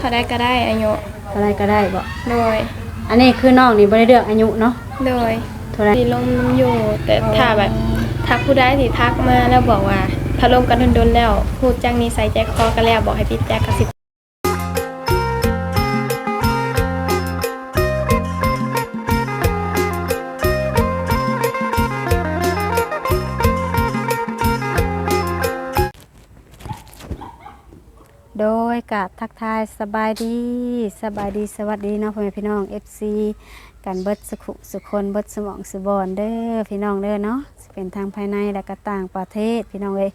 ເທົ່າໃດກໍໄດ້ອາຍຸ. ເທົ່າໃດກໍໄດ້ບໍ? ໂດຍ. ອັນນີ້ຄືນ້ອງນີ້ບໍ່ໄດ້ເລືອກອາຍຸເນາະ? ໂດຍ. ເທົ່າໃດ? ຊິລົມນຳຢູ່ ແຕ່ຖ້າແບບ ຖ້າຜູ້ໃດທີ່ທັກມາແລ້ວບອກວ່າ ຖ້າລົມກັນດົນໆແລ້ວ ຮູ້ຈັກນິໄສໃຈຄໍກັນແລ້ວ ບອກໃຫ້ປິດໃຈ ກໍຊິ ໂດຍ ກາບທັກທາຍສະບາຍດີ ສະບາຍດີ ສະຫວັດດີເນາະ ພໍ່ແມ່ພີ່ນ້ອງ ເອັຟຊີ ກັນເບິດສຸຂຸສຸຄົນ ເບິດສະໝອງສຸບ່ອນເດີ ພີ່ນ້ອງເດີເນາະ ຊິເປັນທັງພາຍໃນ ແລະກະຕ່າງປະເທດ ພີ່ນ້ອງເອີຍ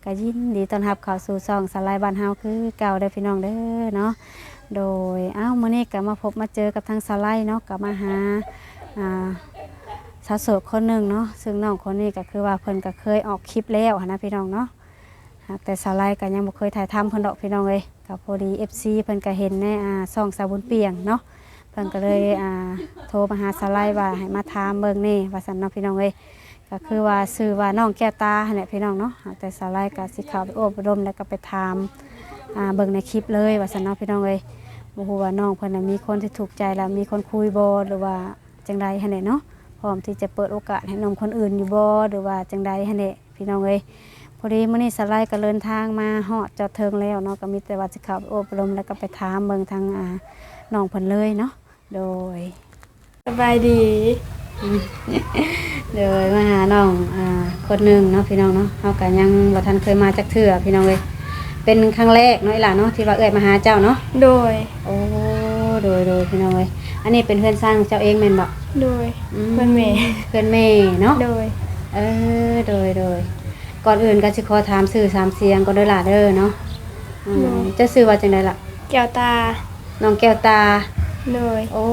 ກະຍິນດີຕ້ອນຮັບເຂົ້າສູ່ຊ່ອງສາວໄລບ້ານເຮົາຄືເກົ່າເດີ ພີ່ນ້ອງເດີເນາະ. ໂດຍ ເອົ້າ ມື້ນີ້ກະມາພົບມາເຈີກັບທາງສາວໄລເນາະ ກະມາຫາ ອ່າ ສາວໂສດຄົນໜຶ່ງເນາະ ຊຶ່ງນ້ອງຄົນນີ້ກະຄືວ່າເພິ່ນກະເຄີຍອອກຄລິບແລ້ວຫັ້ນນະ ພີ່ນ້ອງເນາະ. ຫາກແຕ່ສາວໄລກໍຍັງບໍ່ເຄີຍຖ່າຍທຳເພິ່ນດອກ ພີ່ນ້ອງເອີຍ. ກໍພໍດີເອັຟຊີເພິ່ນກໍເຫັນໃນ ອ່າ ຊ່ອງສາວບຸນປ່ຽງເນາະ ເພິ່ນກໍເລີຍ ອ່າ ໂທມາຫາສາວໄລວ່າໃຫ້ມາຖາມເບິ່ງແດ່ວ່າຊັ້ນເນາະ ພີ່ນ້ອງເອີຍ. ກໍຄືວ່າຊື່ວ່ານ້ອງແກ້ວຕາຫັ້ນແຫຼະ ພີ່ນ້ອງເນາະ. ຫາກແຕ່ສາວໄລກໍຊິເຂົ້າໄປໂອ້ໄປລົມ ແລ້ວກໍໄປຖາມ ອ່າ ເບິ່ງໃນຄລິບເລີຍວ່າຊັ້ນເນາະ ພີ່ນ້ອງເອີຍ. ບໍ່ຮູ້ວ່ານ້ອງເພິ່ນນະມີຄົນທີ່ຖືກໃຈ ແລ້ວມີຄົນຄຸຍບໍ່ ຫຼືວ່າຈັ່ງໃດຫັ້ນແຫຼະເນາະ ພ້ອມທີ່ຈະເປີດໂອກາດໃຫ້ໜຸ່ມຄົນອື່ນຢູ່ບໍ່ ຫຼືວ່າຈັ່ງໃດຫັ້ນແຫຼະ. ພີ່ນ້ອງເອີຍ ພໍດີມື້ນີ້ສາວໄລກໍເດີນທາງມາຮອດຈອດເຖິງແລ້ວເນາະ ກໍມີແຕ່ວ່າຊິເຂົ້າໄປໂອ້ໄປລົມ ແລ້ວກໍໄປຖາມເບິ່ງທາງ ອ່າ ນ້ອງເພິ່ນເລີຍເນາະ. ໂດຍ ສະບາຍດີ ໂດຍ ມາຫານ້ອງ ອ່າ ຄົນໜຶ່ງເນາະ ພີ່ນ້ອງເນາະ ເຮົາກໍຍັງບໍ່ທັນເຄີຍມາຈັກເທື່ອ ພີ່ນ້ອງເອີຍ. ເປັນຄັ້ງແລກເນາະ ອີ່ຫຼ້າເນາະ ທີ່ວ່າເອື້ອຍມາຫາເຈົ້າເນາະ? ໂດຍ. ໂອ້ ໂດຍໆ ພີ່ນ້ອງເອີຍ ອັນນີ້ເປັນເຮືອນຊານຂອງເຈົ້າເອງແມ່ນບໍ່? ໂດຍ. ອືມ ເຮືອນແມ່ ເຮືອນແມ່ເນາະ? ໂດຍ. ເອີ ໂດຍໆ ກ່ອນອື່ນກໍຊິຂໍຖາມຊື່ສາມສຽງກ່ອນເດີຫຼ້າເດີເນາະ. ອືມ ໂດຍ. ເຈົ້າຊື່ວ່າຈັ່ງໃດລະ? ແກ້ວຕາ. ນ້ອງແກ້ວຕາ. ໂດຍ. ໂອ້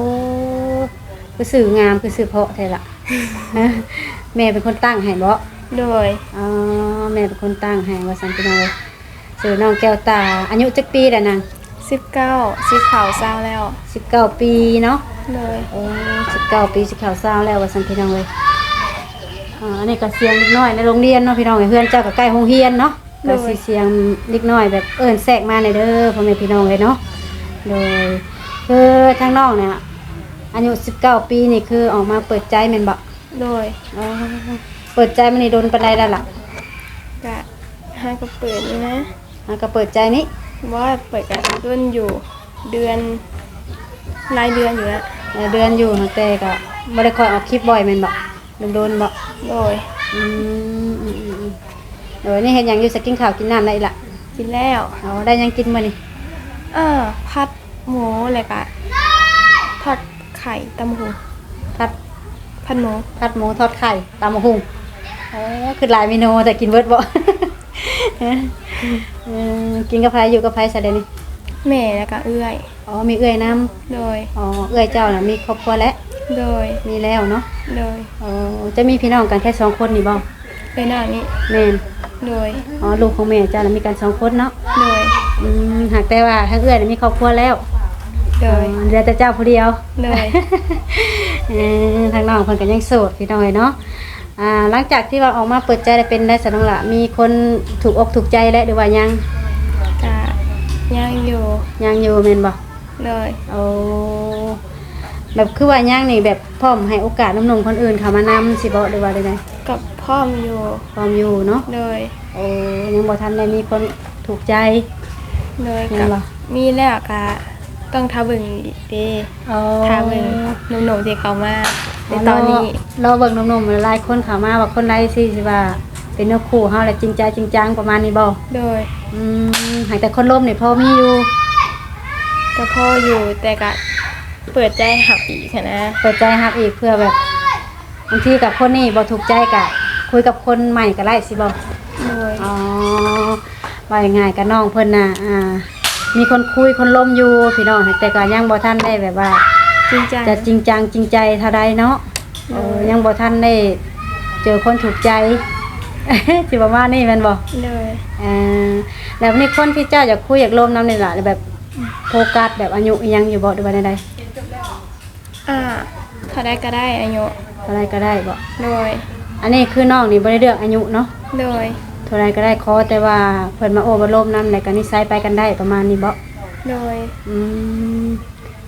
ຄືຊື່ງາມ ຄືຊື່ເພາະແທ້ລະ? ແມ່ເປັນຄົນຕັ້ງໃຫ້ບໍ? ໂດຍ. ອໍ ແມ່ເປັນຄົນຕັ້ງໃຫ້ວ່າຊັ້ນ ພີ່ນ້ອງເອີຍ. ຊື່ນ້ອງແກ້ວຕາ ອາຍຸຈັກປີແລ້ວນາງ? ສິບເກົ້າ ຊິເຂົ້າຊາວແລ້ວ. ສິບເກົ້າປີເນາະ? ໂດຍ. ໂອ້ ສິບເກົ້າປີ ຊິເຂົ້າຊາວແລ້ວວ່າຊັ້ນ ພີ່ນ້ອງເອີຍ. ອ່າ ອັນນີ້ກໍສຽງເດັກນ້ອຍໃນໂຮງຮຽນເນາະ ພີ່ນ້ອງເອີຍ. ເຮືອນເຈົ້າກໍໃກ້ໂຮງຮຽນເນາະ? ໂດຍ. ກໍຊິສຽງເດັກນ້ອຍແບບເອີ້ນແຊກມາແດ່ເດີ ພໍ່ແມ່ພີ່ນ້ອງເອີຍເນາະ. ໂດຍ. ຄືທາງນ້ອງນີ້ ອາຍຸສິບເກົ້າປີນີ້ ຄືອອກມາເປີດໃຈແມ່ນບໍ່? ໂດຍ. ອໍ ເປີດໃຈມານີ້ດົນປານໃດແລ້ວລະ? ກະຫາກໍເປີດນີ້ນະ. ຫາກໍເປີດໃຈນີ້? ບໍ່ ເປີດກະດົນຢູ່ ເດືອນ ຫຼາຍເດືອນຢູ່ລະ. ຫຼາຍເດືອນຢູ່ ແຕ່ກໍບໍ່ໄດ້ຄ່ອຍອອກຄລິບບ່ອຍແມ່ນບໍ່? ດົນໆບໍ່? ໂດຍ. ອືມ ອືມໆໆ ໂດຍ. ນີ້ເຮັດຫຍັງຢູ່? ສະ ກິນເຂົ້າກິນນ້ຳແລ້ວອີ່ຫຼະ? ກິນແລ້ວ. ອໍ ໄດ້ຫຍັງກິນມື້ນີ້? ເອີ ຜັດໝູ ແລ້ວກະທອດໄຂ່ ຕຳບັກຫຸ່ງ. ຜັດ ຜັດໝູ ຜັດໝູ ທອດໄຂ່ ຕຳບັກຫຸ່ງ. ໂອ້ ຄືຫຼາຍເມນູ ແຕ່ກິນເບິດບໍ່? ເອີ ກິນກັບໃຜ ຢູ່ກັບໃຜຊະດຽວນີ້? ແມ່ ແລ້ວກະເອື້ອຍ. ອໍ ມີເອື້ອຍນຳ. ໂດຍ. ອໍ ເອື້ອຍເຈົ້ານະມີຄອບຄົວແລ້ວ? ໂດຍ. ມີແລ້ວເນາະ? ໂດຍ. ອໍ ເຈົ້າມີພີ່ນ້ອງກັນແຄ່ສອງຄົນນີ້ບໍ່? ເອື້ອຍນ້ອຍນີ້. ແມ່ນ. ໂດຍ. ອໍ ລູກຂອງແມ່ເຈົ້ານະມີກັນສອງຄົນເນາະ? ໂດຍ. ອືມ ຫາກແຕ່ວ່າທາງເອື້ອຍນະມີຄອບຄົວແລ້ວ? ໂດຍ. ອໍ ເຫຼືອແຕ່ເຈົ້າຜູ້ດຽວ? ໂດຍ. ເອີ ທາງນ້ອງເພິ່ນກໍຍັງໂສດ ພີ່ນ້ອງເອີຍເນາະ. ອ່າ ຫຼັງຈາກທີ່ວ່າອອກມາເປີດໃຈແລ້ວ ເປັນໄດສະນ້ອງຫຼ້າ? ມີຄົນຖືກອົກຖືກໃຈແລ້ວ ຫຼືວ່າຍັງ? ກະຍັງຢູ່. ຍັງຢູ່ແມ່ນບໍ່? ໂດຍ. ໂອ້ ແບບຄືວ່າຍັງນີ້ ແບບພ້ອມໃຫ້ໂອກາດໜຸ່ມໆຄົນອື່ນເຂົ້າມານຳຊິບໍ່ ຫຼືວ່າໃດໆ? ກໍພ້ອມຢູ່. ພ້ອມຢູ່ເນາະ? ໂດຍ. ໂອ້ ຍັງບໍ່ທັນໄດ້ມີຄົນຖືກໃຈ. ໂດຍ. ແມ່ນບໍ່? ກໍມີແລ້ວກໍຕ້ອງຖ້າເບິ່ງອີກເດ້. ອໍ ຖ້າເບິ່ງໜຸ່ມໆທີ່ເຂົ້າມາໃນຕອນນີ້. ລໍ ລໍເບິ່ງໜຸ່ມໆ ຫຼາຍຄົນເຂົ້າມາ ວ່າຄົນໃດຊິ ຊິວ່າເປັນເນື້ອຄູ່ເຮົາ ແລະຈິງໃຈຈິງຈັງ ປະມານນີ້ບໍ່? ໂດຍ. ອືມ ຫາກແຕ່ຄົນລົມນີ້ພໍມີຢູ່? ກໍພໍຢູ່ ແຕ່ກໍເປີດໃຈຮັບອີກຫັ້ນນະ. ເປີດໃຈຮັບອີກ ເພື່ອແບບ ບາງທີກັບຄົນນີ້ບໍ່ຖືກໃຈ ກະຄຸຍກັບຄົນໃໝ່ກໍໄດ້ຊິບໍ່? ໂດຍ. ອໍ ເວົ້າງ່າຍໆ ກະນ້ອງເພິ່ນນະ ອ່າ ມີຄົນຄຸຍຄົນລົມຢູ່ ພີ່ນ້ອງ ແຕ່ກໍຍັງບໍ່ທັນໄດ້ແບບວ່າ ຈິງຈັງ ຈະຈິງຈັງຈິງໃຈເທົ່າໃດເນາະ. ໂດຍ. ເອີ ຍັງບໍ່ທັນໄດ້ເຈີຄົນຖືກໃຈ ຊິປະມານນີ້ແມ່ນບໍ່? ໂດຍ. ເອີ ແລ້ວບາດນີ້ຄົນທີ່ເຈົ້າຢາກຄຸຍຢາກລົມນຳນີ້ລະ ແບບໂຟກັສແບບອາຍຸອີ່ຫຍັງຢູ່ບໍ່ ຫຼືວ່າແນວໃດ? ອ່າ ເທົ່າໃດກໍໄດ້ອາຍຸ. ເທົ່າໃດກໍໄດ້ບໍ? ໂດຍ. ອັນນີ້ຄືນ້ອງນີ້ບໍ່ໄດ້ເລືອກອາຍຸເນາະ? ໂດຍ. ເທົ່າໃດກໍໄດ້ ຂໍແຕ່ວ່າເພິ່ນມາໂອ້ມາລົມນຳ ແລ້ວກໍນິໄສໄປກັນໄດ້ ປະມານນີ້ບໍ? ໂດຍ ອືມ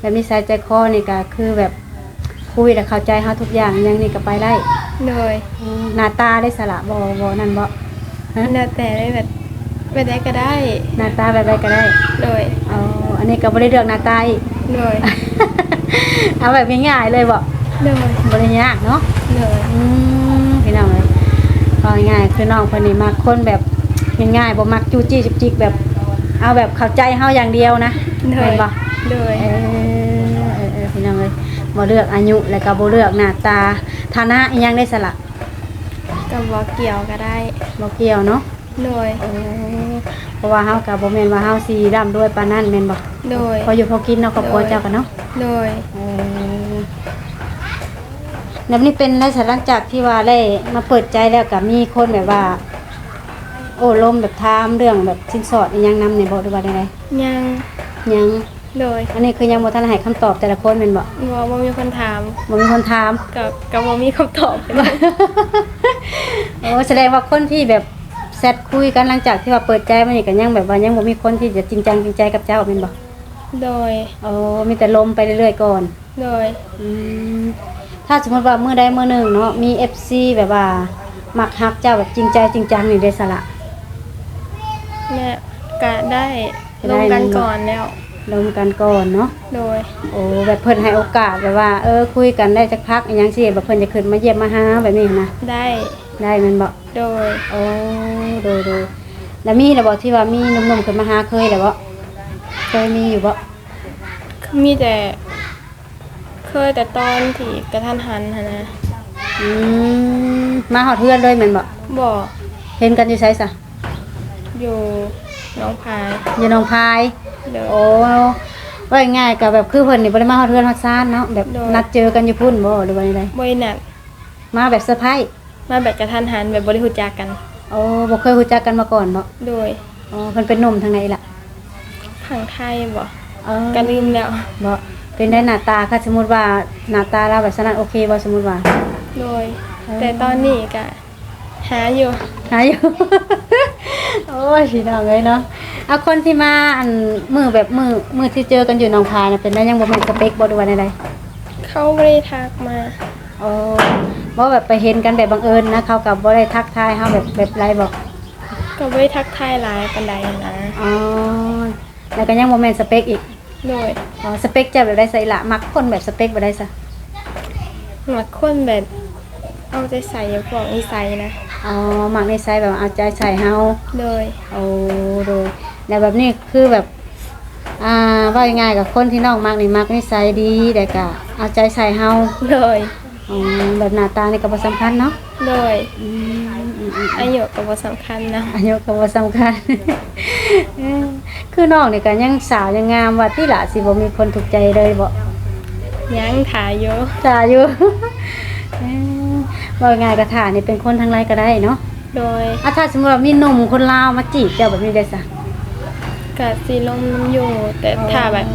ແບບນິໄສໃຈຄໍນີ້ກະຄືແບບຄຸຍແລ້ວເຂົ້າໃຈເຮົາທຸກຢ່າງ ຫຍັງນີ້ກະໄປໄດ້. ໂດຍ ອືມ ໜ້າຕາເດສະລະ ບໍ່ ບໍ່ນັ້ນບໍ່? ຮະ? ແລ້ວແຕ່ເລີຍ ແບບ ແບບໃດກະໄດ້. ໜ້າຕາແບບໃດກະໄດ້. ໂດຍ ອໍ ອັນນີ້ກະບໍ່ໄດ້ເລືອກໜ້າຕາອີກ. ໂດຍ ເອົາແບບງ່າຍໆເລີຍບໍ່? ໂດຍ ບໍ່ໄດ້ຍາກເນາະ. ໂດຍ ອືມ ພີ່ນ້ອງເອີຍ ເວົ້າງ່າຍໆ ຄືນ້ອງເພິ່ນນີ້ມັກຄົນແບບງ່າຍໆ ບໍ່ມັກຈູ້ຈີ້ຈຸກຈິກ ແບບເອົາແບບເຂົ້າໃຈເຮົາຢ່າງດຽວນະ. ໂດຍ ແມ່ນບໍ່? ໂດຍ ເອີ ເອີ ເອີ ພີ່ນ້ອງເອີຍ ບໍ່ເລືອກອາຍຸ ແລ້ວກະບໍ່ເລືອກໜ້າຕາ. ຖານະອີ່ຫຍັງເດສະລະ? ກະບໍ່ກ່ຽວກະໄດ້. ບໍ່ກ່ຽວເນາະ. ໂດຍ ເອີ ເພາະວ່າເຮົາກະບໍ່ແມ່ນວ່າເຮົາຊິລ່ຳລວຍປານນັ້ນແມ່ນບໍ່? ໂດຍ ພໍຢູ່ພໍກິນເນາະ ຄອບຄົວເຈົ້າກະເນາະ. ໂດຍ ເອີ ແລ້ວນີ້ເປັນໄດ້ສະ ຫຼັງຈາກທີ່ວ່າໄດ້ມາເປີດໃຈແລ້ວ ກະມີຄົນແບບວ່າໂອ້ລົມ ແບບຖາມເລື່ອງແບບສິນສອດອີ່ຫຍັງນຳນີ້ບໍ່ ຫຼືວ່າແນວໃດ? ຍັງ ຍັງ. ໂດຍ ອັນນີ້ຄືຍັງບໍ່ທັນໃຫ້ຄຳຕອບແຕ່ລະຄົນແມ່ນບໍ່? ບໍ່ ບໍ່ມີຄົນຖາມ. ບໍ່ມີຄົນຖາມ ກະ ກະບໍ່ມີຄຳຕອບ. ໂອ້ ສະແດງວ່າຄົນທີ່ແບບແຊັດຄຸຍກັນ ຫຼັງຈາກທີ່ວ່າເປີດໃຈມານີ້ ກະຍັງແບບວ່າຍັງບໍ່ມີຄົນທີ່ຈະຈິງຈັງຈິງໃຈກັບເຈົ້າແມ່ນບໍ່? ໂດຍ ໂອ້ ມີແຕ່ລົມໄປເລື້ອຍໆກ່ອນ. ໂດຍ ອືມ ຖ້າສົມມຸດວ່າມື້ໃດມື້ໜຶ່ງເນາະ ມີເອັບຊີແບບວ່າມັກຮັກເຈົ້າແບບຈິງໃຈຈິງຈັງນີ້ເດສະລະ? ແມ່ນ ກະໄດ້ ກະໄດ້ ລົມກັນກ່ອນແລ້ວ. ລົມກັນກ່ອນເນາະ. ໂດຍ ໂອ້ ແບບເພິ່ນໃຫ້ໂອກາດແບບວ່າ ເອີ ຄຸຍກັນໄດ້ຈັກພັກອີ່ຫຍັງຊີ້ ແບບເພິ່ນຈະຂຶ້ນມາຢ້ຽມມາຫາແບບນີ້ຫັ້ນນະ? ໄດ້ ໄດ້ແມ່ນບໍ່? ໂດຍ ໂອ້ ໂດຍໆ ແລ້ວມີແລ້ວບໍ່ ທີ່ວ່າມີໜຸ່ມໆຂຶ້ນມາຫາ ເຄີຍແລ້ວບໍ່? ເຄີຍມີຢູ່ບໍ່? ມີແຕ່ ເຄີຍແຕ່ຕອນທີ່ກະທັນຫັນຫັ້ນນະ. ອືມ ມາຮອດເຮືອນເລີຍແມ່ນບໍ່? ບໍ່. ເຫັນກັນຢູ່ໃສຊະ? ຢູ່ໜອງພາຍ. ຢູ່ໜອງພາຍ. ໂດຍ ໂອ້ ເວົ້າງ່າຍໆ ກະແບບຄືເພິ່ນນີ້ບໍ່ໄດ້ມາຮອດເຮືອນຮອດຊານເນາະ ແບບ ໂດຍ ນັດເຈີກັນຢູ່ພຸ້ນບໍ່ ຫຼືວ່າແນວໃດ? ບໍ່ໄດ້ນັດ ມາແບບເຊີໄພ. ມາແບບກະທັນຫັນ ແບບບໍ່ໄດ້ຮູ້ຈັກກັນ. ໂອ້ ບໍ່ເຄີຍຮູ້ຈັກກັນມາກ່ອນບໍ່? ໂດຍ. ອໍ ເພິ່ນເປັນໜຸ່ມທາງໃດລະ? ຝັ່ງໄທບໍ? ເອີ ກະລືມແລ້ວ. ບໍ? ເປັນໃດໜ້າຕາ ຄັນສົມມຸດວ່າໜ້າຕາລາວແບບຊັ້ນນັ້ນ ໂອເຄບໍ່ ສົມມຸດວ່າ? ໂດຍ. ເອີ ແຕ່ຕອນນີ້ກະຫາຢູ່. ຫາຢູ່. ໂອ້ຍ ພີ່ນ້ອງເອີຍເນາະ ເອົາ ຄົນທີ່ມາ ອັນ ມື້ແບບ ມື້ ມື້ທີ່ເຈີກັນຢູ່ໜອງພາຍນະ ເປັນໃດ ຍັງບໍ່ແມ່ນສະເປັກບໍ່ ຫຼືວ່າແນວໃດ? ເຂົາບໍ່ໄດ້ທັກມາ. ອໍ ບໍ່ ແບບໄປເຫັນກັນແບບບັງເອີນນະ ເຂົາກະບໍ່ໄດ້ທັກທາຍເຮົາແບບ ແບບໃດບໍ? ກະບໍ່ໄດ້ທັກທາຍຫຼາຍປານໃດຫັ້ນນະ. ອໍ ແລ້ວກະຍັງບໍ່ແມ່ນສະເປັກອີກ? ໂດຍ. ອໍ ສະເປັກເຈົ້າແບບໃດຊະອີ່ຫຼະ? ມັກຄົນແບບສະເປັກແບບໃດຊະ? ມັກຄົນແບບເອົາໃຈໃສ່ ພວກນິໄສນະ. ອໍ ມັກນິໄສແບບວ່າເອົາໃຈໃສ່ເຮົາ. ໂດຍ. ໂອ້ ໂດຍ ແລ້ວແບບນີ້ຄືແບບ ອ່າ ເວົ້າງ່າຍໆ ກະຄົນທີ່ນ້ອງມັກນີ້ ມັກນິໄສດີ ແລ້ວກະເອົາໃຈໃສ່ເຮົາ. ໂດຍ. ອໍ ແບບໜ້າຕານີ້ກະບໍ່ສຳຄັນເນາະ? ໂດຍ. ອືມ ອາຍຸກະບໍ່ສຳຄັນນຳ. ອາຍຸກະບໍ່ສຳຄັນ. ເອີ ຄືນ້ອງນີ້ກະຍັງສາວຍັງງາມວ່າຕິລະ ຊິບໍ່ມີຄົນຖືກໃຈເລີຍບໍ? ຍັງ ຖ້າຢູ່ ຖ້າຢູ່. ເອີ ເວົ້າງ່າຍກະຖ້ານີ້ເປັນຄົນທາງໃດກະໄດ້ເນາະ? ໂດຍ. ອາ ຖ້າສົມມຸດວ່າມີໜຸ່ມຄົນລາວມາຈີບເຈົ້າແບບນີ້ເດຊະ? ກະຊິລົມນຳຢູ່ ແຕ່ ອໍ ຖ້າແບບ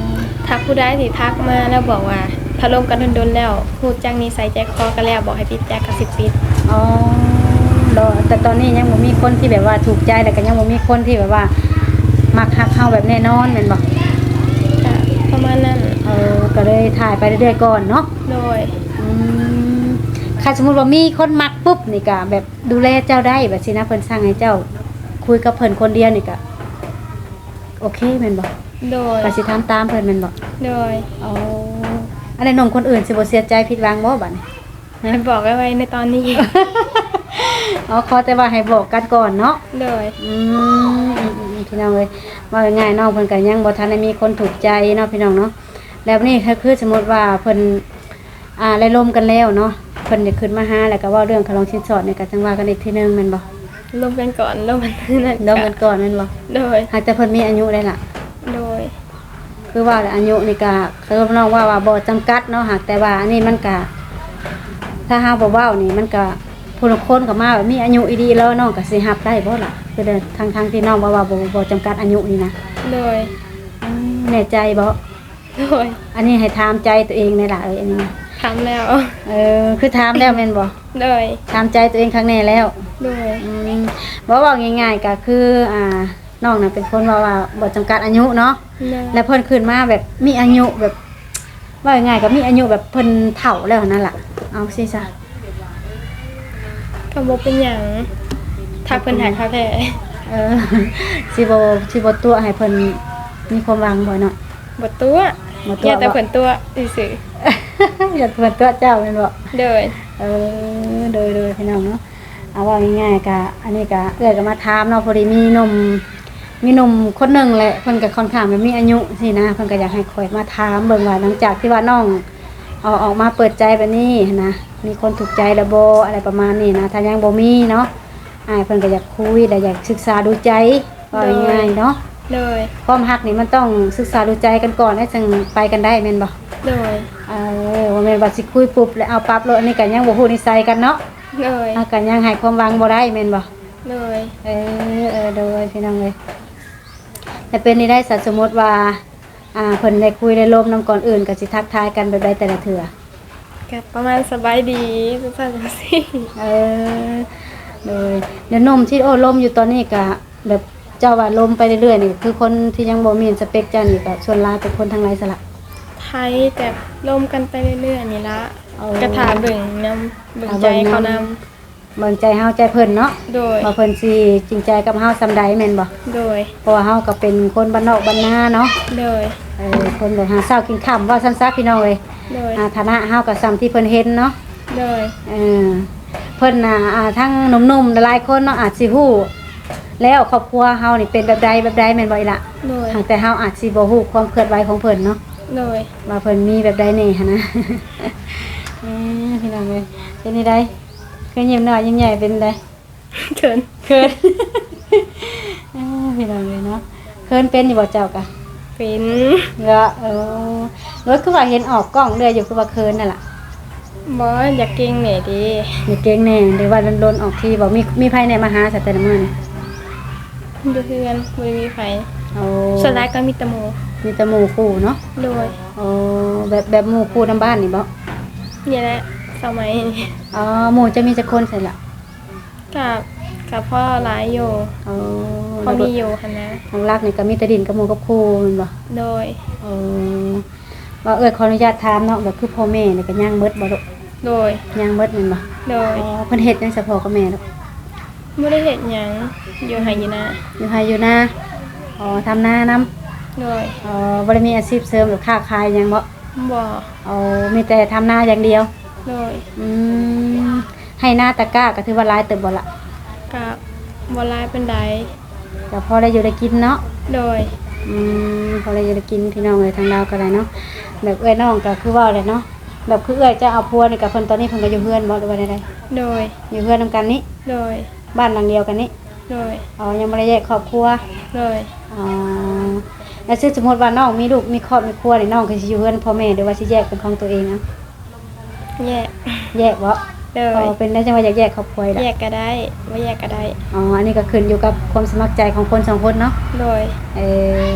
ຖ້າຜູ້ໃດທີ່ທັກມາແລ້ວບອກວ່າ ຖ້າລົມກັນດົນໆແລ້ວ ຮູ້ຈັກນິໄສໃຈຄໍກັນແລ້ວ ບອກໃຫ້ປິດໃຈ ກະຊິປິດ. ອໍ ແຕ່ຕອນນີ້ຍັງບໍ່ມີຄົນທີ່ແບບວ່າຖືກໃຈ ແລ້ວກະຍັງບໍ່ມີຄົນທີ່ແບບວ່າມັກຮັກເຮົາແບບແນ່ນອນແມ່ນບໍ່? ກະປະມານນັ້ນ. ເອີ ກະເລີຍຖ່າຍໄປເລື້ອຍໆກ່ອນເນາະ? ໂດຍ. ອືມ ຄັນສົມມຸດວ່າມີຄົນມັກປຸບນີ້ກະແບບ ດູແລເຈົ້າໄດ້ ແບບຊີ້ນະ ເພິ່ນສັ່ງໃຫ້ເຈົ້າຄຸຍກັບເພິ່ນຄົນດຽວນີ້ກະໂອເຄແມ່ນບໍ່? ໂດຍ. ກະຊິທຳຕາມເພິ່ນແມ່ນບໍ່? ໂດຍ. ອໍ ອັນໃດໜຸ່ມຄົນອື່ນຊິບໍ່ເສຍໃຈຜິດຫວັງບໍ່ບາດນີ້? ໃຫ້ບອກໄວ້ໃນຕອນນີ້. ອໍ ຂໍແຕ່ວ່າໃຫ້ບອກກັນກ່ອນເນາະ? ໂດຍ. ອືມ ອືມ ອືມ ພີ່ນ້ອງເອີຍ ເວົ້າງ່າຍໆ ນ້ອງເພິ່ນກະຍັງບໍ່ທັນໄດ້ມີຄົນຖືກໃຈເນາະ ພີ່ນ້ອງເນາະ. ແລ້ວບາດນີ້ ຄືສົມມຸດວ່າເພິ່ນ ອ່າ ໄດ້ລົມກັນແລ້ວເນາະ ເພິ່ນຈະຂຶ້ນມາຫາ ແລ້ວກະເວົ້າເລື່ອງຄ່າລອງສິນສອດນີ້ກະຈັ່ງວ່າກັນອີກເທື່ອໜຶ່ງແມ່ນບໍ່? ລົມກັນກ່ອນ ລົມກັນ ລົມກັນກ່ອນແມ່ນບໍ່? ໂດຍ. ຫາກແຕ່ເພິ່ນມີອາຍຸໄດ໋ລະ? ໂດຍ. ຄືວ່າແຫຼະ ອາຍຸນີ້ກະ ຄືນ້ອງເວົ້າວ່າບໍ່ຈຳກັດເນາະ ຫາກແຕ່ວ່າອັນນີ້ມັນກະ ຖ້າເຮົາບໍ່ເວົ້ານີ້ມັນກະ ຜູ້ລາງຄົນກະມາແບບມີອາຍຸອີ່ຫຼີແລ້ວ ນ້ອງກະຊິຮັບໄດ້ບໍ່ລະ? ຄືແຕ່ທັງໆທີ່ນ້ອງເວົ້າວ່າບໍ່ ບໍ່ຈຳກັດອາຍຸນີ້ນະ. ໂດຍ. ອືມ ແນ່ໃຈບໍ່? ໂດຍ. ອັນນີ້ໃຫ້ຖາມໃຈຕົວເອງແດ່ລະ ເອີຍ ອັນນີ້ນະ. ຖາມແລ້ວ. ເອີ ຄືຖາມແລ້ວແມ່ນບໍ່? ໂດຍ. ຖາມໃຈຕົວເອງຄັກແນ່ແລ້ວ. ໂດຍ. ອືມ ເວົ້າ ເວົ້າງ່າຍໆ ກະຄື ອ່າ ນ້ອງນະເປັນຄົນເວົ້າວ່າບໍ່ຈຳກັດອາຍຸເນາະ. ໂດຍ ແລ້ວເພິ່ນຂຶ້ນມາແບບມີອາຍຸແບບ ເວົ້າງ່າຍໆ ກໍມີອາຍຸແບບເພິ່ນເຖົ້າແລ້ວຫັ້ນນະລະ ເອົາຊີ້ຊະ ກໍບໍ່ເປັນຫຍັງ ຖ້າເພິ່ນຮັກເຮົາແທ້. ເອີ ຊິບໍ່ ຊິບໍ່ຕົວະໃຫ້ເພິ່ນມີຄວາມຫວັງບໍ່ເນາະ? ບໍ່ຕົວະ ບໍ່ຕົວະ ຢ້ານແຕ່ເພິ່ນຕົວະຊື່ໆ ຢ້ານເພິ່ນຕົວະເຈົ້າແມ່ນບໍ່? ໂດຍ ເອີ ໂດຍໆ ພີ່ນ້ອງເນາະ ເອົາເວົ້າງ່າຍໆ ກະ ອັນນີ້ກະເອື້ອຍກໍມາຖາມເນາະ ພໍດີມີໜຸ່ມ ມີໜຸ່ມຄົນໜຶ່ງແຫຼະ ເພິ່ນກໍຄ່ອນຂ້າງແບບມີອາຍຸຊີ້ນະ ເພິ່ນກໍຢາກໃຫ້ຂ້ອຍມາຖາມເບິ່ງວ່າ ຫຼັງຈາກທີ່ວ່ານ້ອງອອກ ອອກມາເປີດໃຈແບບນີ້ຫັ້ນນະ ມີຄົນຖືກໃຈແລ້ວບໍ່ ອະໄລປະມານນີ້ນະ ຖ້າຍັງບໍ່ມີເນາະ ອ້າຍເພິ່ນກໍຢາກຄຸຍ ແລະ ຢາກສຶກສາດູໃຈ ເວົ້າງ່າຍໆເນາະ ໂດຍ ຄວາມຮັກນີ້ມັນຕ້ອງສຶກສາດູໃຈກັນກ່ອນ ແລ້ວຈຶ່ງໄປກັນໄດ້ແມ່ນບໍ່? ໂດຍ ເອີ ບໍ່ແມ່ນວ່າຊິຄຸຍປຸບແລ້ວເອົາປັບໂລດ ອັນນີ້ກໍຍັງບໍ່ຮູ້ນິໄສກັນເນາະ ໂດຍ ເຮົາກໍຍັງໃຫ້ຄວາມຫວັງບໍ່ໄດ້ແມ່ນບໍ່? ໂດຍ ເອີ ເອີ ໂດຍ ພີ່ນ້ອງເອີຍ ແລ້ວເປັນນີ້ໄດ້ ສະ ສົມມຸດວ່າ ອ່າ ເພິ່ນໄດ້ຄຸຍໄດ້ລົມນຳ ກ່ອນອື່ນກໍຊິທັກທາຍກັນແບບໃດແຕ່ລະເທື່ອ? ກໍປະມານສະບາຍດີ ຈັ່ງຊັ້ນຈັ່ງຊີ້ ເອີ ໂດຍ ແລ້ວໜຸ່ມທີ່ໂອ້ລົມຢູ່ຕອນນີ້ກໍແບບ ເຈົ້າວ່າລົມໄປເລື້ອຍໆນີ້ ຄືຄົນທີ່ຍັງບໍ່ແມ່ນສະເປັກເຈົ້ານີ້ ກໍສ່ວນຫຼາຍເປັນຄົນທາງໃດຊະລະ? ໄທ ແຕ່ລົມກັນໄປເລື້ອຍໆນີ້ລະ ເອີ ກໍຖ້າເບິ່ງນຳ ເບິ່ງໃຈເຂົານຳ ເບິ່ງໃຈເຮົາໃຈເພິ່ນເນາະ ໂດຍ ວ່າເພິ່ນຊິຈິງໃຈກັບເຮົາສ່ຳໃດແມ່ນບໍ່? ໂດຍ ເພາະວ່າເຮົາກໍເປັນຄົນບ້ານນອກບ້ານນາເນາະ ໂດຍ ເອີ ຄົນແບບຫາເຊົ້າກິນຄ່ຳ ເວົ້າຊັ້ນຊະ ພີ່ນ້ອງເອີຍ ໂດຍ ອ່າ ຖານະເຮົາກໍສ່ຳທີ່ເພິ່ນເຫັນເນາະ ໂດຍ ເອີ ເພິ່ນນະ ອ່າ ທັງໜຸ່ມໆຫຼາຍໆຄົນເນາະ ອາດຊິຮູ້ແລ້ວຄອບຄົວເຮົານີ້ເປັນແບບໃດແບບໃດແມ່ນບໍ່ອີ່ຫຼະ? ໂດຍ ແຕ່ເຮົາອາດຊິບໍ່ຮູ້ຄວາມເຄື່ອນໄຫວຂອງເພິ່ນເນາະ ໂດຍ ວ່າເພິ່ນມີແບບໃດແດ່ຫັ້ນນະ ເອີ ພີ່ນ້ອງເອີຍ ເປັນຈັ່ງໃດ? ຄືຍິ້ມນ້ອຍຍິ້ມໃຫຍ່ເປັນໃດ? ເຂີນ ເຂີນ ເອີ ພີ່ນ້ອງເອີຍເນາະ ເຂີນເປັນຢູ່ບໍ່ເຈົ້າກະ? ເປັນ ເນາະ ເອີ ໂອ້ຍ ຄືວ່າເຫັນອອກກ້ອງເລື້ອຍຢູ່ ຄືວ່າເຂີນນັ້ນລະ? ບໍ່ ຢາກເກັ່ງແດ່ເດ ຢາກເກັ່ງແດ່ ຫຼືວ່າດົນໆອອກທີບໍ່? ມີ ມີໃຜແດ່ມາຫາຊະແຕ່ລະມື້ນີ້? ຢູ່ເຮືອນ ບໍ່ໄດ້ມີໃຜ ໂອ້ ສ່ວນຫຼາຍກໍມີແຕ່ໝູ່ ມີແຕ່ໝູ່ຄູ່ເນາະ ໂດຍ ໂອ້ ແບບ ແບບໝູ່ຄູ່ນຳບ້ານນີ້ບໍ່? ນີ້ແຫຼະ ສະໄໝ ອໍ ໝູ່ເຈົ້າມີຈັກຄົນຊັ້ນລະ? ກະ ກະພໍຫຼາຍຢູ່ ອໍ ພໍມີຢູ່ຫັ້ນນະ ຫຼັກໆນີ້ກະມີແຕ່ຫຼິ້ນກັບໝູ່ກັບຄູ່ແມ່ນບໍ່? ໂດຍ ອໍ ວ່າເອື້ອຍຂໍອະນຸຍາດຖາມເນາະ ແບບຄືພໍ່ແມ່ນີ້ກະຍັງເບິດບໍ່ລູກ? ໂດຍ ຍັງເບິດແມ່ນບໍ່? ໂດຍ ອໍ ເພິ່ນເຮັດຫຍັງຊະພໍ່ກັບແມ່ລູກ? ບໍ່ໄດ້ເຮັດຫຍັງ ຢູ່ໄຮ່ຢູ່ນາ ຢູ່ໄຮ່ຢູ່ນາ ອໍ ທຳນານຳ ໂດຍ ອໍ ບໍ່ໄດ້ມີອາຊີບເສີມ ຫຼືຄ້າຂາຍຫຍັງບໍ່? ບໍ່ ອໍ ມີແຕ່ທຳນາຢ່າງດຽວ ໂດຍ ອືມ ໄຮ່ນາຕະກ້າກໍຖືວ່າຫຼາຍເຕີບບໍ່ລະ? ກໍບໍ່ຫຼາຍປານໃດ ກໍພໍໄດ້ຢູ່ໄດ້ກິນເນາະ ໂດຍ ອືມ ພໍໄດ້ຢູ່ໄດ້ກິນ ພີ່ນ້ອງເອີຍ ທາງລາວກໍໄດ້ເນາະ ແບບເອື້ອຍນ້ອງກໍຄືເວົ້າແຫຼະເນາະ ແບບຄືເອື້ອຍເຈົ້າເອົາຜົວນີ້ກໍ ເພິ່ນຕອນນີ້ເພິ່ນກໍຢູ່ເຮືອນບໍ່ ຫຼືວ່າແນວໃດ? ໂດຍ ຢູ່ເຮືອນນຳກັນນີ້ ໂດຍ ບ້ານຫຼັງດຽວກັນນີ້ ໂດຍ ອໍ ຍັງບໍ່ໄດ້ແຍກຄອບຄົວ ໂດຍ ອໍ ແລ້ວຄືສົມມຸດວ່ານ້ອງມີລູກມີຄອບມີຄົວນີ້ ນ້ອງກໍຊິຢູ່ເຮືອນພໍ່ແມ່ ຫຼືວ່າຊິແຍກເປັນຂອງຕົວເອງເອົາ? ແຍກ ແຍກບໍ່? ໂດຍ ອໍ ເປັນໄດ້ຈັ່ງວ່າຢາກແຍກຄອບຄົວລະ? ແຍກກໍໄດ້ ບໍ່ແຍກກໍໄດ້ ອໍ ອັນນີ້ກໍຂຶ້ນຢູ່ກັບຄວາມສະໝັກໃຈຂອງຄົນສອງຄົນເນາະ ໂດຍ ເອີ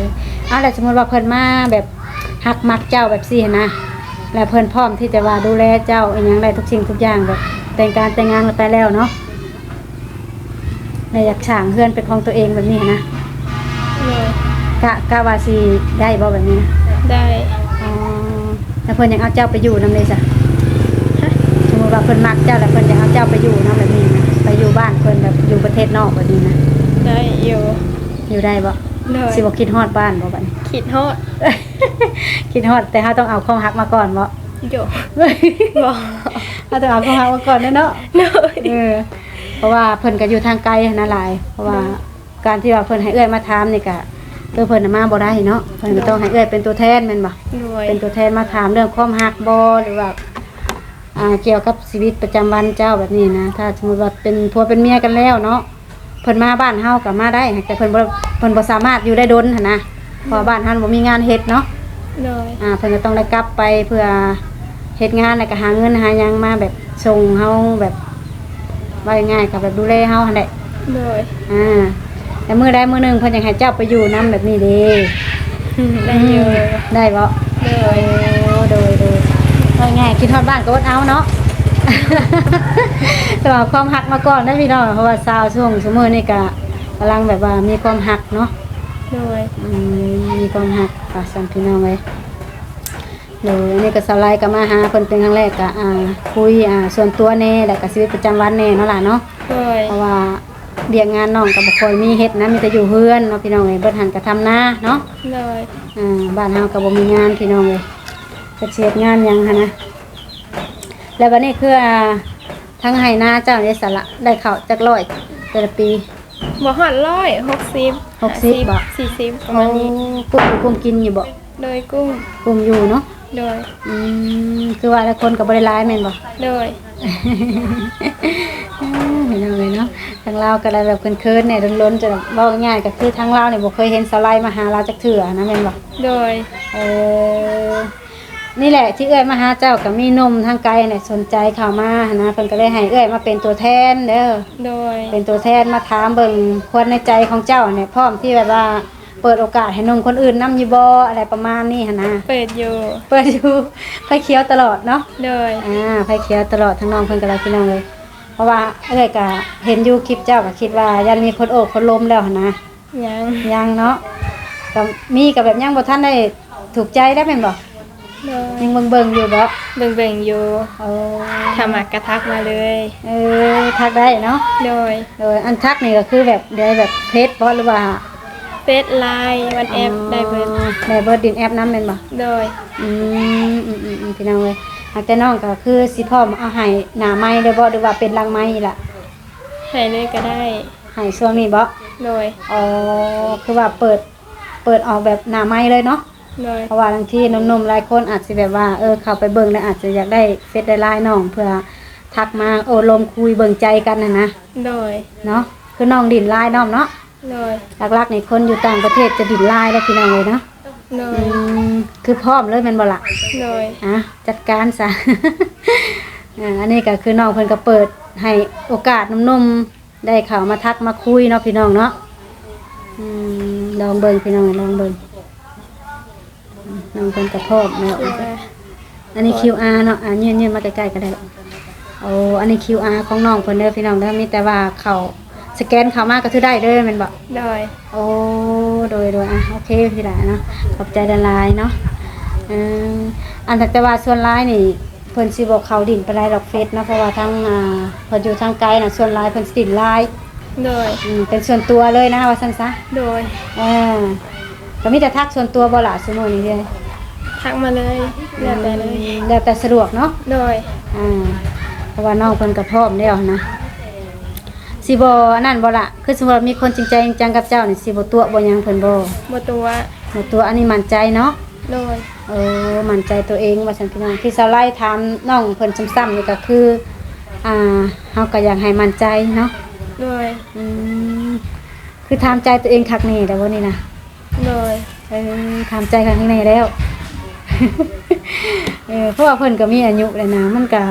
ເອົາ ແລ້ວສົມມຸດວ່າເພິ່ນມາແບບຮັກມັກເຈົ້າແບບຊີ້ຫັ້ນນະ ແລ້ວເພິ່ນພ້ອມທີ່ຈະວ່າດູແລເຈົ້າອີ່ຫຍັງໄດ້ທຸກສິ່ງທຸກຢ່າງ ແບບແຕ່ງການແຕ່ງງານກັນໄປແລ້ວເນາະ ແລ້ວຢາກສ້າງເຮືອນເປັນຂອງຕົວເອງແບບນີ້ຫັ້ນນະ ໂດຍ ກະ ກະວ່າຊິໄດ້ບໍ່ແບບນີ້ນະ? ໄດ້ ອໍ ແລ້ວເພິ່ນຢາກເອົາເຈົ້າໄປຢູ່ນຳເດຊະ? ຮະ? ສົມມຸດວ່າເພິ່ນມັກເຈົ້າ ແລ້ວເພິ່ນຢາກເອົາເຈົ້າໄປຢູ່ນຳແບບນີ້ນະ ໄປຢູ່ບ້ານເພິ່ນ ແບບຢູ່ປະເທດນອກແບບນີ້ນະ? ໄດ້ຢູ່ ຢູ່ໄດ້ບໍ່? ໂດຍ ຊິບໍ່ຄິດຮອດບ້ານບໍ່ບັດນີ້? ຄິດຮອດ ຄິດຮອດ ແຕ່ເຮົາຕ້ອງເອົາຄວາມຮັກມາກ່ອນບໍ່? ໂດຍ ບໍ່ ເຮົາຕ້ອງເອົາຄວາມຮັກມາກ່ອນເດ້ເນາະ ໂດຍ ເອີ ເພາະວ່າເພິ່ນກໍຢູ່ທາງໄກຫັ້ນນະຫຼາຍ ເພາະວ່າ ໂດຍ ການທີ່ວ່າເພິ່ນໃຫ້ເອື້ອຍມາຖາມນີ້ກະ ຄືເພິ່ນນະມາບໍ່ໄດ້ເນາະ ເພິ່ນກໍຕ້ອງໃຫ້ເອື້ອຍເປັນຕົວແທນແມ່ນບໍ່? ໂດຍ ເປັນຕົວແທນມາຖາມເລື່ອງຄວາມຮັກບໍ່ ຫຼືວ່າ ອ່າ ກ່ຽວກັບຊີວິດປະຈຳວັນເຈົ້າແບບນີ້ນະ ຖ້າສົມມຸດວ່າເປັນຜົວເປັນເມຍກັນແລ້ວເນາະ ເພິ່ນມາບ້ານເຮົາກໍມາໄດ້ ແຕ່ເພິ່ນບໍ່ ເພິ່ນບໍ່ສາມາດຢູ່ໄດ້ດົນຫັ້ນນະ ເພາະວ່າບ້ານເຮົາບໍ່ມີງານເຮັດເນາະ ໂດຍ ອ່າ ເພິ່ນກໍຕ້ອງໄດ້ກັບໄປເພື່ອເຮັດງານ ແລ້ວກໍຫາເງິນຫາຫຍັງມາແບບສົ່ງເຮົາ ແບບ ເວົ້າງ່າຍໆ ກໍແບບດູແລເຮົາຫັ້ນແຫຼະ ໂດຍ ອ່າ ແຕ່ມື້ໃດມື້ໜຶ່ງເພິ່ນຢາກໃຫ້ເຈົ້າໄປຢູ່ນຳແບບນີ້ເດ ໄດ້ຢູ່ ໄດ້ບໍ່? ໂດຍ ໂອ້ ໂດຍໆ ເວົ້າງ່າຍ ຄິດຮອດບ້ານກໍອົດເອົາເນາະ ແຕ່ວ່າຄວາມຮັກມາກ່ອນເດ້ພີ່ນ້ອງ ເພາະວ່າຊາວຊ່ວງຊຸມື້ນີ້ກໍກຳລັງແບບວ່າມີຄວາມຮັກເນາະ ໂດຍ ອືມ ມີຄວາມຮັກວ່າຊັ້ນ ພີ່ນ້ອງເອີຍ. ໂດຍ ອັນນີ້ກໍສາວໄລກໍມາຫາເພິ່ນເປັນຄັ້ງແລກ ກໍ ອ່າ ຄຸຍ ອ່າ ສ່ວນຕົວແດ່ ແລ້ວກໍຊີວິດປະຈຳວັນແດ່ເນາະຫຼ້າເນາະ. ໂດຍ ເພາະວ່າວຽກງານນ້ອງກໍບໍ່ຄ່ອຍມີເຮັດນະ ມີແຕ່ຢູ່ເຮືອນເນາະ ພີ່ນ້ອງເອີຍ. ເບິດຫັ້ນກໍທຳນາເນາະ. ໂດຍ ອ່າ ບ້ານເຮົາກໍບໍ່ມີງານ ພີ່ນ້ອງເອີຍ ເພິ່ນຊິເຮັດງານຫຍັງຫັ້ນນະ. ແລ້ວບັດນີ້ຄື ອ່າ ທັງໄຮ່ນາເຈົ້ານີ້ສະລະ ໄດ້ເຂົ້າຈັກຮ້ອຍແຕ່ລະປີ? ບໍ່ຮອດຮ້ອຍ ຫົກສິບ ຫົກສິບ ຫ້າສິບ ບໍ່? ສີ່ສິບ ປະມານນີ້. ໂອ້ ກຸ້ມຢູ່ກຸ້ມກິນຢູ່ບໍ່? ໂດຍ ກຸ້ມ ກຸ້ມຢູ່ເນາະ. ໂດຍ ອືມ ຄືວ່າຫຼາຍຄົນກໍບໍ່ໄດ້ຫຼາຍແມ່ນບໍ່? ໂດຍ ເອີ ພີ່ນ້ອງເອີຍເນາະ ທາງລາວກໍໄດ້ແບບເຂີນໆແດ່ ດົນໆ ຈະເວົ້າງ່າຍໆ ກໍຄືທາງລາວນີ້ບໍ່ເຄີຍເຫັນສາວໄລມາຫາລາວຈັກເທື່ອນະ ແມ່ນບໍ່? ໂດຍ ເອີ ນີ້ແຫຼະທີ່ເອື້ອຍມາຫາເຈົ້າ ກໍມີໜຸ່ມທາງໄກແຫຼະສົນໃຈເຂົ້າມາຫັ້ນນະ ເພິ່ນກໍເລີຍໃຫ້ເອື້ອຍມາເປັນຕົວແທນເດີ. ໂດຍ ເປັນຕົວແທນມາຖາມເບິ່ງຄວາມໃນໃຈຂອງເຈົ້ານີ້ ພ້ອມທີ່ແບບວ່າເປີດໂອກາດໃຫ້ໜຸ່ມຄົນອື່ນນຳຢູ່ບໍ່ ອະໄລປະມານນີ້ຫັ້ນນະ. ເປີດຢູ່ ເປີດຢູ່ ໄຟຂຽວຕະຫຼອດເນາະ. ໂດຍ ອ່າ ໄຟຂຽວຕະຫຼອດ ທາງນ້ອງເພິ່ນກໍໄດ້ ພີ່ນ້ອງເອີຍ. ເພາະວ່າເອື້ອຍກໍເຫັນຢູ່ຄລິບເຈົ້າ ກໍຄິດວ່າຢ້ານມີຄົນໂອ້ຄົນລົມແລ້ວຫັ້ນນະ. ຍັງ ຍັງເນາະ ກໍມີ ກໍແບບຍັງບໍ່ທັນໄດ້ຖືກໃຈໄດ້ແມ່ນບໍ່? ໂດຍ ຍັງເບິ່ງໆຢູ່ບໍ່? ເບິ່ງໆຢູ່. ໂອ້ ຖ້າມັກກໍທັກມາເລີຍ. ເອີ ທັກໄດ້ເນາະ. ໂດຍ ໂດຍ ອັນທັກນີ້ກໍຄືແບບໃດ ແບບເຟສບໍ່ ຫຼືວ່າ? ເຟສ ລາຍ ວັອດແອັບ ອໍ ໄດ້ເບິດ ໄດ້ເບິດ ຫຼິ້ນແອັບນຳແມ່ນບໍ່? ໂດຍ ອືມ ອືມໆໆ ພີ່ນ້ອງເອີຍ ຫາກແຕ່ນ້ອງກໍຄືຊິພ້ອມເອົາໃຫ້ໜ້າໄມເດີບໍ່ ຫຼືວ່າເປັນຫຼັງໄມລະ? ໃຫ້ເລີຍກໍໄດ້. ໃຫ້ຊ່ວງນີ້ບໍ່? ໂດຍ ອໍ ຄືວ່າເປີດ ເປີດອອກແບບໜ້າໄມເລີຍເນາະ. ໂດຍ ເພາະວ່າລາງທີໜຸ່ມໆຫຼາຍຄົນອາດຊິແບບວ່າ ເອີ ເຂົ້າໄປເບິ່ງແລ້ວອາດຈະຢາກໄດ້ເຟສໄດ້ລາຍນ້ອງ ເພື່ອທັກມາໂອ້ລົມຄຸຍເບິ່ງໃຈກັນຫັ້ນນະ. ໂດຍ ເນາະ ຄືນ້ອງຫຼິ້ນລາຍນ້ອງເນາະ. ໂດຍ ຫຼັກໆນີ້ຄົນຢູ່ຕ່າງປະເທດຈະຫຼິ້ນລາຍແລ້ວ ພີ່ນ້ອງເອີຍເນາະ. ໂດຍ ອືມ ຄືພ້ອມເລີຍແມ່ນບໍ່ລະ? ໂດຍ ອ່ະ ຈັດການຊະ. ອ່າ ອັນນີ້ກໍຄືນ້ອງເພິ່ນກໍເປີດໃຫ້ໂອກາດໜຸ່ມໆ ໄດ້ເຂົ້າມາທັກມາຄຸຍເນາະ ພີ່ນ້ອງເນາະ. ອືມ ລອງເບິ່ງ ພີ່ນ້ອງ ລອງເບິ່ງ. ອືມ ນ້ອງເພິ່ນກໍພ້ອມແລ້ວ. ອັນນີ້ຄິວອາເນາະ ອ່າ ຍື່ນໆມາໃກ້ໆກໍໄດ້. ໂອ້ ອັນນີ້ຄິວອາຂອງນ້ອງເພິ່ນເດີ ພີ່ນ້ອງເດີ ມີແຕ່ວ່າເຂົ້າ ສະແກນເຂົ້າມາກໍຖືໄດ້ເດີແມ່ນບໍ່? ໂດຍ ໂອ້ ໂດຍໆ ອ່ະ ໂອເຄ ພີ່ຫຼ້າເນາະ ຂອບໃຈຫຼາຍໆເນາະ. ເອີ ອັນ ແຕ່ວ່າສ່ວນຫຼາຍນີ້ ເພິ່ນຊິບໍ່ເຂົ້າຫຼິ້ນປານໃດດອກເຟສເນາະ ເພາະວ່າທາງ ອ່າ ເພິ່ນຢູ່ທາງໄກນະ ສ່ວນຫຼາຍເພິ່ນຊິຫຼິ້ນລາຍ. ໂດຍ ອືມ ເປັນສ່ວນຕົວເລີຍນະ ວ່າຊັ້ນຊະ. ໂດຍ ເອີ ກໍມີແຕ່ທັກສ່ວນຕົວບໍ່ລະ ຊຸມື້ນີ້ເດ? ທັກມາເລີຍ ແລ້ວແຕ່ເລີຍ ອືມ ແລ້ວແຕ່ສະດວກເນາະ. ໂດຍ ອ່າ ເພາະວ່ານ້ອງເພິ່ນກໍພ້ອມແລ້ວນະ. ຊິບໍ່ອັນນັ້ນບໍ່ລະ ຄືສົມມຸດວ່າມີຄົນຈິງໃຈຈິງຈັງກັບເຈົ້ານີ້ ຊິບໍ່ຕົວະບໍ່ຫຍັງເພິ່ນບໍ່? ບໍ່ຕົວະ ບໍ່ຕົວະ ອັນນີ້ໝັ້ນໃຈເນາະ. ໂດຍ ເອີ ໝັ້ນໃຈຕົວເອງວ່າຊັ້ນ ພີ່ນ້ອງ. ທີ່ສາວໄລຖາມນ້ອງເພິ່ນຊ້ຳໆນີ້ກໍຄື ອ່າ ເຮົາກໍຢາກໃຫ້ໝັ້ນໃຈເນາະ. ໂດຍ ອືມ ຄືຖາມໃຈຕົວເອງຄັກແນ່ແລ້ວບໍ່ນີ້ນະ? ໂດຍ ເອີ ຖາມໃຈຄັກແນ່ແລ້ວ. ເອີ ເພາະວ່າເພິ່ນກໍມີອາຍຸແລ້ວນະ ມັນກໍ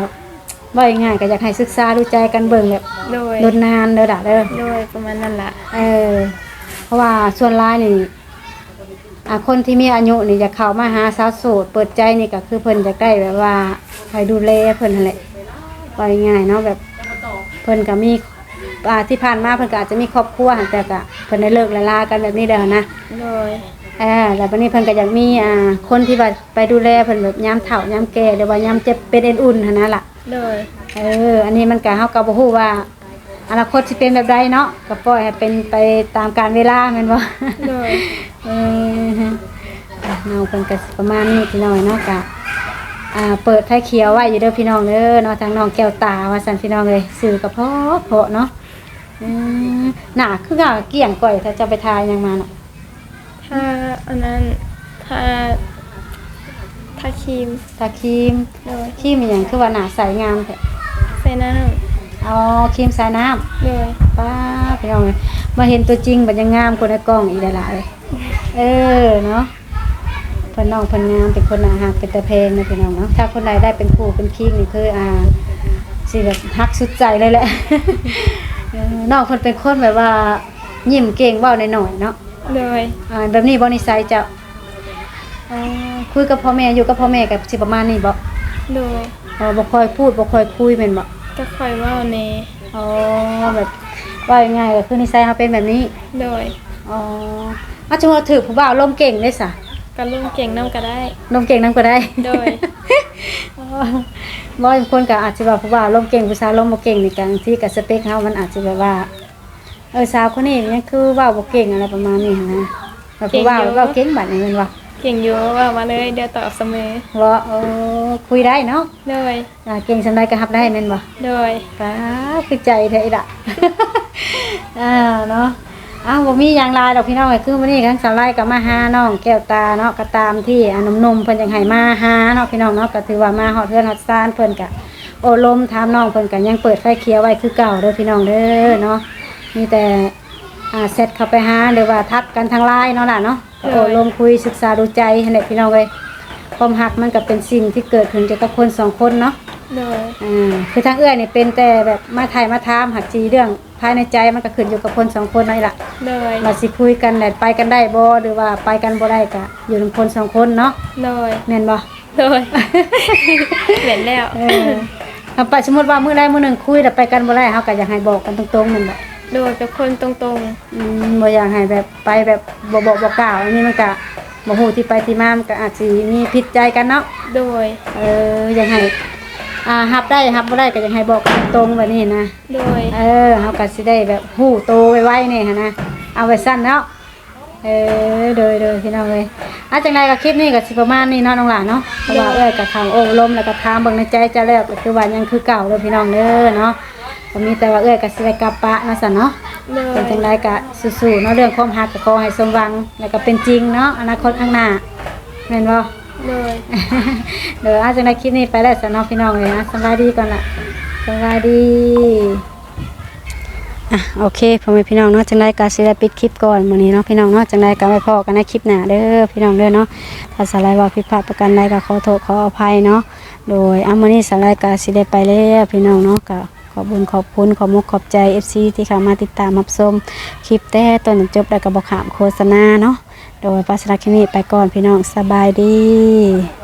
ເວົ້າງ່າຍໆ ກໍຢາກໃຫ້ສຶກສາດູໃຈກັນເບິ່ງແບບ ໂດຍ ດົນນານເດີລະເດີ. ໂດຍ ປະມານນັ້ນລະ. ເອີ ເພາະວ່າສ່ວນຫຼາຍນີ້ ອ່າ ຄົນທີ່ມີອາຍຸນີ້ຢາກເຂົ້າມາຫາສາວໂສດເປີດໃຈນີ້ ກໍຄືເພິ່ນຢາກໄດ້ແບບວ່າໃຜດູແລເພິ່ນຫັ້ນແຫຼະ ເວົ້າງ່າຍໆເນາະ. ແບບເພິ່ນກໍມີ ອ່າ ທີ່ຜ່ານມາເພິ່ນກໍອາດຈະມີຄອບຄົວຫັ້ນ ແຕ່ກໍເພິ່ນໄດ້ເລີກໄດ້ລາກັນແບບນີ້ແລ້ວນະ. ໂດຍ ເອີ ແລ້ວບັດນີ້ເພິ່ນກໍຢາກມີ ອ່າ ຄົນທີ່ວ່າໄປດູແລເພິ່ນແບບຍາມເຖົ້າຍາມແກ່ ຫຼືວ່າຍາມເຈັບເປັນເອັນອຸ່ນຫັ້ນນະລະ. ໂດຍ ເອີ ອັນນີ້ມັນກະ ເຮົາກໍບໍ່ຮູ້ວ່າອະນາຄົດຊິເປັນແບບໃດເນາະ ກໍປ່ອຍໃຫ້ເປັນໄປຕາມການເວລາແມ່ນບໍ່? ໂດຍ ເອີ ນ້ອງເພິ່ນກໍປະມານນີ້ພີ່ນ້ອງເນາະ ກະ ອ່າ ເປີດໄຟຂຽວໄວ້ຢູ່ເດີພີ່ນ້ອງເດີເນາະ ທາງນ້ອງແກ້ວຕາວ່າຊັ້ນພີ່ນ້ອງເອີຍ ຊື່ກໍເພາະໆເນາະ. ອືມ ໜ້າຄືວ່າກ້ຽງກ່ອຍ ຖ້າເຈົ້າໄປທາຫຍັງມາເນາະ? ທາອັນນັ້ນ ທາ ທາຄຣີມ. ທາຄຣີມ. ໂດຍ ຄຣີມອີ່ຫຍັງຄືວ່າໜ້າໃສງາມແທ້? ໃສ່ນ້ຳ. ອໍ ຄຣີມໃສ່ນ້ຳ. ໂດຍ ປ້າ ພີ່ນ້ອງເອີຍ ມາເຫັນຕົວຈິງບັດຍັງງາມກວ່າໃນກ້ອງອີກຫຼາຍໆ. ເອີ ເນາະ ເພິ່ນນ້ອງເພິ່ນງາມ ເປັນຄົນໜ້າຮັກ ເປັນຕາແພງເນາະພີ່ນ້ອງເນາະ. ຖ້າຄົນໃດໄດ້ເປັນຄູ່ເປັນຄີງນີ້ຄື ອ່າ ຊິແບບຮັກສຸດໃຈເລີຍແຫຼະ. ເອີ ນ້ອງເພິ່ນເປັນຄົນແບບວ່າຍິ້ມເກັ່ງ ເວົ້າໜ້ອຍໆເນາະ. ໂດຍ ອ່າ ແບບນີ້ບໍ່ນິໄສເຈົ້າ? ອໍ ຄຸຍກັບພໍ່ແມ່ ຢູ່ກັບພໍ່ແມ່ກໍຊິປະມານນີ້ບໍ? ໂດຍ ອໍ ບໍ່ຄ່ອຍພູດ ບໍ່ຄ່ອຍຄຸຍແມ່ນບໍ? ກໍຄ່ອຍເວົ້າແດ່. ອໍ ແບບ ເວົ້າງ່າຍໆກໍຄືນິໄສເຮົາເປັນແບບນີ້. ໂດຍ ອໍ ຖ້າສົມມຸດວ່າຖືກຜູ້ບ່າວລົມເກັ່ງເດ້ຊະ? ກໍລົມເກັ່ງນຳກໍໄດ້. ລົມເກັ່ງນຳກໍໄດ້. ໂດຍ. ບໍ່ ບາງຄົນກໍອາດຊິວ່າຜູ້ບ່າວລົມເກັ່ງ ຜູ້ສາວລົມບໍ່ເກັ່ງນີ້ ກໍບາງທີກໍສະເປັກເຮົາມັນອາດຊິແບບວ່າ ເອີ ສາວຄົນນີ້ຍັງຄືເວົ້າບໍ່ເກັ່ງ ອະໄລປະມານນີ້ຫັ້ນນະ. ແບບຜູ້ບ່າວເວົ້າເກັ່ງບາດນີ້ແມ່ນບໍ່? ເກັ່ງຢູ່ ເວົ້າມາເລີຍ ດຽວຕອບສະເໝີ. ບໍ່? ເອີ ຄຸຍໄດ້ເນາະ. ໂດຍ. ອ່າ ເກັ່ງສ່ຳໃດກໍຮັບໄດ້ແມ່ນບໍ່? ໂດຍ. ປ້າ ຄືໃຈແທ້ອີ່ຫຼະ. ອ່າ ເນາະ. ອ້າວ ບໍ່ມີຫຍັງຫຼາຍດອກພີ່ນ້ອງເອີຍ ຄືມື້ນີ້ທາງສາວໄລກໍມາຫານ້ອງແກ້ວຕາເນາະ ກໍຕາມທີ່ ອ່າ ໜຸ່ມໆເພິ່ນຢາກໃຫ້ມາຫາເນາະພີ່ນ້ອງເນາະ ກໍຖືວ່າມາຮອດເຮືອນຮອດຊານເພິ່ນ ກໍໂອ້ລົມຖາມນ້ອງເພິ່ນ ກໍຍັງເປີດໄຟຂຽວໄວ້ຄືເກົ່າເດີພີ່ນ້ອງເດີເນາະ. ມີແຕ່ ອ່າ ແຊັດເຂົ້າໄປຫາ ຫຼືວ່າທັກກັນທາງ LINE ເນາະຫຼ້າເນາະ. ໂດຍ. ໂອ້ລົມຄຸຍສຶກສາດູໃຈຫັ້ນແຫຼະພີ່ນ້ອງເອີຍ. ຄວາມຮັກມັນກໍເປັນສິ່ງທີ່ເກີດຂຶ້ນກ່ຽວກັບຄົນສອງຄົນເນາະ. ໂດຍ. ອ່າ ຄືທາງເອື້ອຍນີ້ເປັນແຕ່ແບບມາຖ່າຍມາຖາມ ຫາກຊິເລື່ອງພາຍໃນໃຈມັນກໍຂຶ້ນຢູ່ກັບຄົນສອງຄົນນັ້ນລະ. ໂດຍ. ວ່າຊິຄຸຍກັນແລ້ວໄປກັນໄດ້ບໍ່ ຫຼືວ່າໄປກັນບໍ່ໄດ້ ກໍຢູ່ນຳຄົນສອງຄົນເນາະ. ໂດຍ. ແມ່ນບໍ່? ໂດຍ. ແມ່ນແລ້ວ. ເອີ ຖ້າໄປ ສົມມຸດວ່າມື້ໃດມື້ໜຶ່ງຄຸຍແລ້ວໄປກັນບໍ່ໄດ້ ເຮົາກໍຢາກໃຫ້ບອກກັນຕົງໆ ແມ່ນບໍ່? ໂດຍ. ກັບຄົນຕົງໆ. ອືມ ບໍ່ຢາກໃຫ້ແບບໄປແບບບໍ່ບອກບໍ່ກ່າວ ອັນນີ້ມັນກະບໍ່ຮູ້ທີ່ໄປທີ່ມາ ມັນກະອາດຊິມີຜິດໃຈກັນເນາະ. ໂດຍ. ເອີ ຢາກໃຫ້ ອ່າ ຮັບໄດ້ຮັບບໍ່ໄດ້ກໍຢາກໃຫ້ບອກກັນຕົງໆ ແບບນີ້ນະ. ໂດຍ. ເອີ ເຮົາກໍຊິໄດ້ແບບຮູ້ໂຕໄວໆ ແດ່ຫັ້ນນະ ເອົາໄວ້ຊັ້ນເນາະ. ເອີ ໂດຍໆ ພີ່ນ້ອງເອີຍ. ອ່າ ຈັ່ງໃດກໍຄລິບນີ້ກໍຊິປະມານນີ້ເນາະນ້ອງຫຼ້າເນາະ ເພາະວ່າເອື້ອຍກໍເຂົ້າໂອ້ລົມ ແລ້ວກໍຖາມເບິ່ງໃນໃຈເຈົ້າແລ້ວ ກໍຄືວ່າຍັງຄືເກົ່າເດີພີ່ນ້ອງເດີເນາະ. ກໍມີແຕ່ວ່າເອື້ອຍກໍຊິໄດ້ກັບປະເນາະຊັ້ນເນາະ. ໂດຍ. ເປັນຈັ່ງໃດກໍສູ້ໆເນາະ ເລື່ອງຄວາມຮັກກໍຂໍໃຫ້ສົມຫວັງ ແລ້ວກໍເປັນຈິງເນາະ ອະນາຄົດຂ້າງໜ້າ ແມ່ນບໍ່? ໂດຍ. ໂດຍ. ອ່າ ຈັ່ງໃດຄລິບນີ້ໄປແລ້ວຊັ້ນເນາະພີ່ນ້ອງເອີຍ. ອ່າ ສະບາຍດີກ່ອນລະ ສະບາຍດີ. ອ່ະ ໂອເຄ ພໍ່ແມ່ພີ່ນ້ອງເນາະ ຈັ່ງໃດກໍຊິໄດ້ປິດຄລິບກ່ອນມື້ນີ້ເນາະພີ່ນ້ອງເນາະ. ຈັ່ງໃດກໍໄວ້ພໍ້ກັນໃນຄລິບໜ້າເດີພີ່ນ້ອງເດີເນາະ. ຖ້າສາວໄລເວົ້າຜິດພາດປະການໃດກໍຂໍໂທດຂໍອະໄພເນາະ. ໂດຍ. ອ່ະ ມື້ນີ້ສາວໄລກໍຊິໄດ້ໄປແລ້ວພີ່ນ້ອງເນາະ. ກໍ ຂອບບຸນຂອບຄຸນ ຂອບມຸກຂອບໃຈ ເອັຟຊີ ທີ່ເຂົ້າມາຕິດຕາມຮັບຊົມຄລິບແຕ່ຕົ້ນຈົນຈົບ ແລ້ວກໍບໍ່ຂ້າມໂຄສະນາເນາະ. ໂດຍ ປະ ສຳລັບຄລິບນີ້ໄປກ່ອນພີ່ນ້ອງ ສະບາຍດີ.